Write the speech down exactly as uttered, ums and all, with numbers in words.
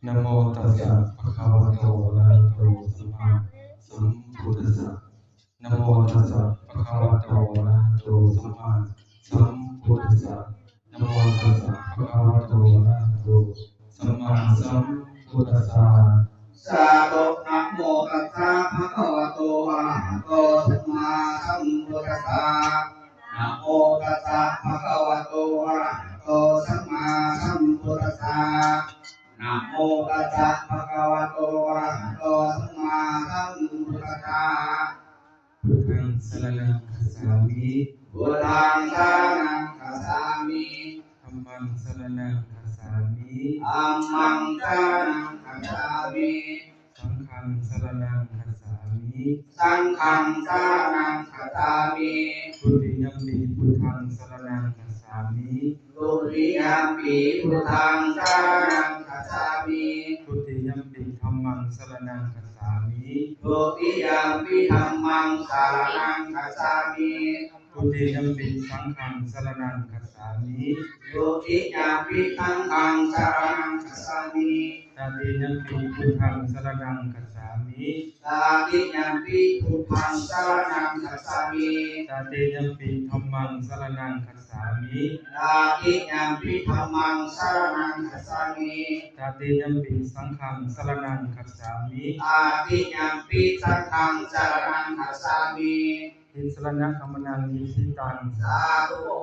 Namo tassa bhagavato arahato sammāsambuddhassa. Namo tassa bhagavato arahato sammāsambuddhassa. Namo tassa bhagavato arahato sammāsambuddhassa. Sādhu. Namo tassa bhagavato arahato sammāsambuddhassa. Namo tassa bhagavato arahato sammāsambuddhassa. Namo tassa bhagavato arahato sammāsambuddhassa. Buddhaṃ saraṇaṃ gacchāmi. Buddhaṃ saraṇaṃ gacchāmi. Dhammaṃ saraṇaṃ gacchāmi. Dhammaṃ saraṇaṃ gacchāmi. Saṅghaṃ saraṇaṃ gacchāmi. Saṅghaṃ saraṇaṃ gacchāmi. Dutiyampi buddhaṃ saraṇaṃ gacchāmi. Dutiyampi buddhaṃ saraṇaṃ gacchāmi. Dutiyampi dhammaṃ saraṇaṃ gacchāmi. Dutiyampi dhammaṃ saraṇaṃ gacchāmi. Dutiyampi saṅghaṃ saraṇaṃ gacchāmi. Dutiyampi saṅghaṃ saraṇaṃ gacchāmi. Tatiyampi buddhaṃ saraṇaṃ gacchāmi. Tatiyampi buddhaṃ saraṇaṃ gacchāmi. Tatiyampi dhammaṃ saraṇaṃ gacchāmi. Tatiyampi dhammaṃ saraṇaṃ gacchāmi. Tatiyampi saṅghaṃ saraṇaṃ gacchāmi. Tatiyampi saṅghaṃ saraṇaṃ gacchāmi. Tisaraṇagamanaṃ niṭṭhitaṃ. Sādhu.